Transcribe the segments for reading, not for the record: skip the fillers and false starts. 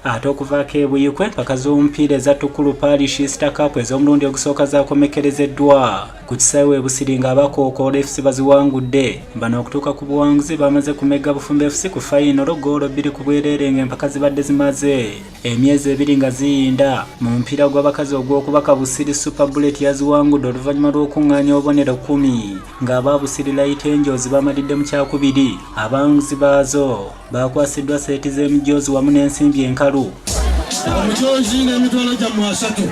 Ate okuvaako e Buikwe, empaka z'omupiira eza Tukulu Parish Easter Cup ez'omulundi ogusooka zaakomekkerezeddwa ku kisaawe e Busiri nga aba Kookoola FC baziwangudde. Bano okutuuka ku buwanguzi bamaze kumegga Bufumbo FC ku fayinolo ggoolo bbiri ku bwereere ng'empaka zibadde zimaze emyezi ebiri nga ziyinda. Mu mupiira gw'abakazi ogw'okubaka Busiri Super Bullet yaziwangudde oluvannyuma lw'okuŋŋaanya obubonero kkumi ng'aba Busiri Light Angels bamalidde mu kyakubiri. Abawanguzi baazo baakwasiddwa seeti z'emijoozi wamu n'ensimbi enkalu. Omujoozi n'emitwalo gyammwe asatu.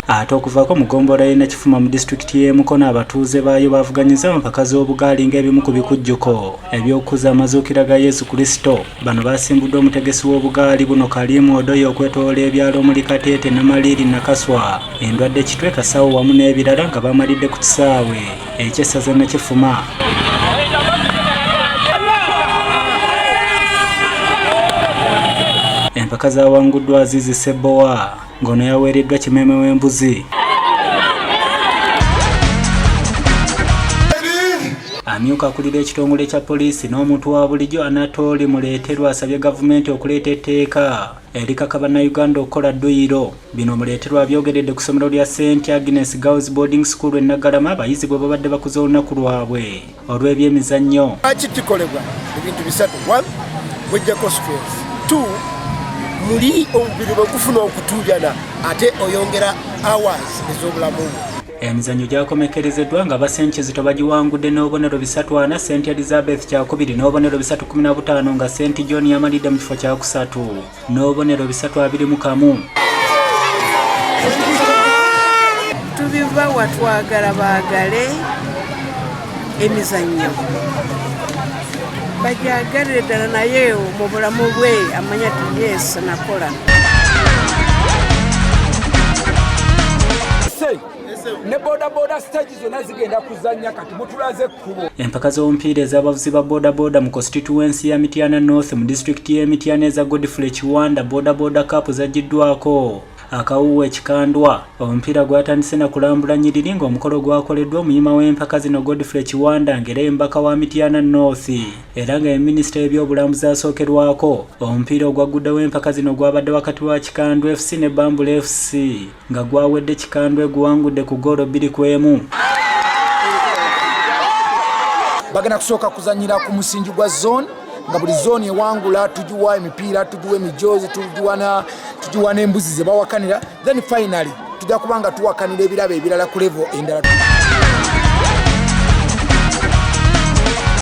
Ate okuvaako mu ggombolola y'e Nakifuma mu disitulikiti y'e Mukono abatuuze baayo bavuganyiza mu mpaka z'obugaali ng'ebimu ku bikujjuko eby'okukuza amazuukira ga Yesu Kristo. Bano basimbuddwa omutegesi w'obugaali buno Karim Odoyo okwetoloola ebyalo omuli Kateete, Namaliiri, Nakaswa, Endwadde Kitwe, Kasawo wamu n'ebirala nga bamalidde ku kisaawe eky'essaza Nakifuma. Empaka zawanguddwa Azizi Ssebbowa ng'ono yaweereddwa kimeeme w'embuzi. Amyuka akulira ekitongole kya poliisi n'omuntu wa bulijjo Anatoli Muleterwa asabye gavumenti okuleeta etteeka erikaka bannayuganda okukola dduyiro. Bino Muleterwa abyogeredde ku ssomero lya St Agnes Girls Boarding School e Naggalama abayizi bwe babadde bakuza olunaku lwabwe olw'ebyemizannyo. Lwaki kikolebwa? Ebintu bisatu. One, wejjako stress. Two, muli omubiri bwe gufuna okutuuyana ate oyongera hours ez'obulamu bwo. Emizannyo gyakomekkerezeddwa nga aba St Kizito bagiwangudde n'obubonero 3-4, St Elizabeth kyakubiri n'obubonero 3-15 nga St John yamalidde mu kifo kyakusatu n'obubonero 3-21. Tubibawa twagala baagale emizannyo bagyagalire ddala naye mu bulamu bwe amanya ti yes nakola. Ne bodaboda stage zonna zigenda kuzannya kati mutulaze ekkubo. Empaka z'omupiira ez'abavuzi ba bodaboda mu constituency ya Mityana North mu disitulikiti y'e Mityana eza Godfrey Kiwanda Bodaboda Cup zaggyiddwako akawuuwo ekikandwa. Omupiira gwatandise na kulambula nnyiriri ng'omukolo gwakoleddwa omuyima w'empaka zino Godfrey Kiwanda ng'era ye mubaka wa Mityana North era nga ye minisita w'ebyobulambuzi asookerwako. Omupiira ogwagguddewo empaka zino gwabadde wakati wa Kikandwa FC ne Bambula FC nga gwawedde Kikandwa eguwangudde ku ggoolo 2-1. Bagenda kusooka kuzannyira ku musingi gwa zone nga buli zooni ewangula tugiwa emipiira, tugiwa emijoozi, tugiwa n'embuzi ze bawakanira, then finally tujja kuba nga tuwakanira ebirabo ebirala ku level endala.